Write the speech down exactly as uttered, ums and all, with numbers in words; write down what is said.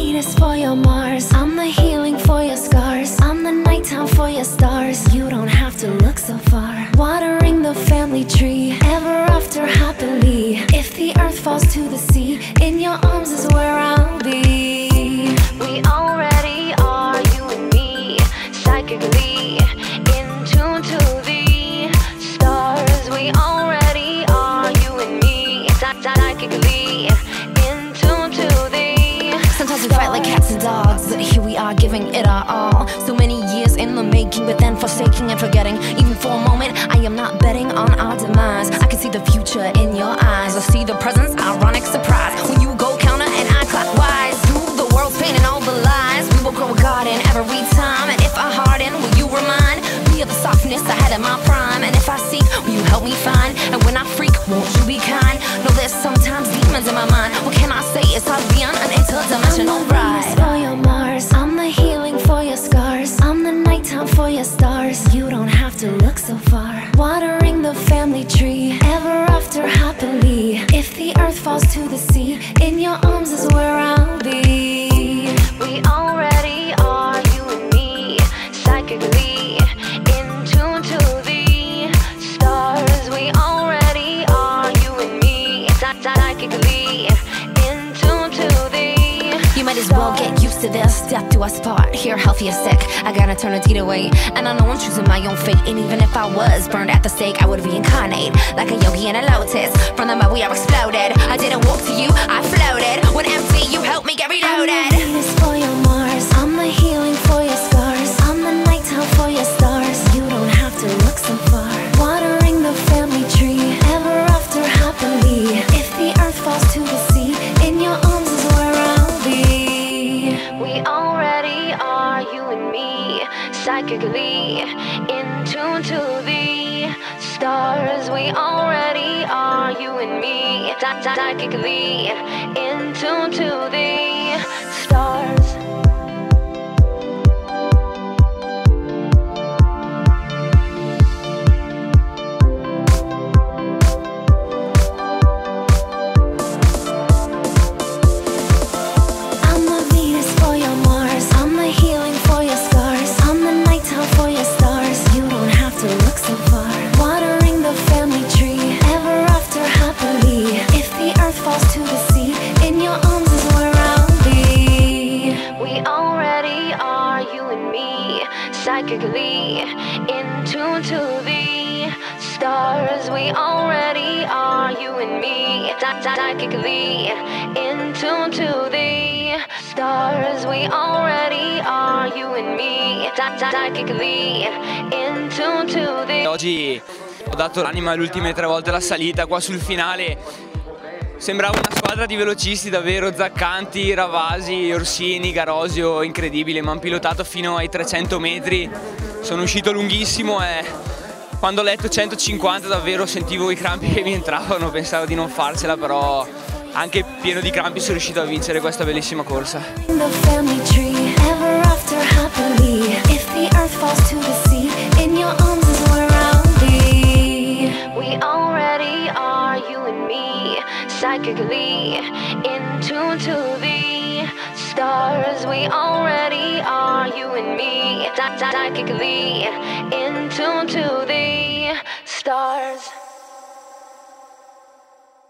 Venus for your Mars, I'm the healing for your scars. I'm the nighttime for your stars. You don't have to look so far. Watering the family tree, ever after happily. If the earth falls to the sea, in your arms is where I'll be. We already are, you and me, psychically in tune to the stars. We already are, you and me, psy- psychically in tune to the Sometimes we fight like cats and dogs, but here we are giving it our all. So many years in the making, but then forsaking and forgetting. Even for a moment, I am not betting on our demise. I can see the future in your eyes. I see the presence, ironic surprise. When you go counter and I clockwise, through the world's pain and all the lies, we will grow a garden every time. And if I harden, will you remind me of the softness I had in my prime? And if I seek, will you help me find? And when I freak, won't you be kind? No, there's sometimes demons in my mind. What can I say? It's hard to be on an interdimensional ride. I'm the Venus for your Mars. I'm the healing for your scars. I'm the nighttime for your stars. You don't have to look so far. Watering the family tree, ever after happily. If the earth falls to the sea, in your arms is where I'll be. We already are, you and me, psychically in tune to the stars. We already are, you and me, psy- psychically in tune to the You might as well get used to this. Death do us part, here healthy or sick. I got eternity to wait, and I know I'm choosing my own fate. And even if I was burned at the stake, I would reincarnate like a yogi in a lotus. From the mud we are exploded. I didn't walk to you, I floated. When empty, you helped me get reloaded. I'm the Venus for your Mars. I'm the healing for your scars. I'm the nighttime for your stars. You don't have to look so far. Watering the family tree, ever after happily. If the earth falls to the sea, in your arms is where I'll be. We already are, you and me, psychically in tune to the stars. We already are, you and me, psy- psychically in tune to the stars. I'm the Venus for your Mars. I'm the healing for your scars. I'm the nighttime for your stars. You don't have to look so far. Watering the family tree, ever after happily. If the earth falls to the sea, in your arms is where I'll be. We already are, you and me, psychically in tune to the stars. We already are, you and me, psy- psychically in tune to the stars. We already are, you and me, psy- psychically in tune to the Oggi ho dato l'anima le ultime tre volte alla salita, qua sul finale sembrava una squadra di velocisti davvero, Zaccanti, Ravasi, Orsini, Garosio, incredibile, mi hanno pilotato fino ai trecento metri, sono uscito lunghissimo e quando ho letto centocinquanta davvero sentivo i crampi che mi entravano, pensavo di non farcela, però anche pieno di crampi sono riuscito a vincere questa bellissima corsa. The family tree, ever after happily. If the earth falls to the sea, in your arms is where I'll be. We already are, you and me, psychically in tune to the stars. We already are, you and me, psy- psychically in tune to the stars.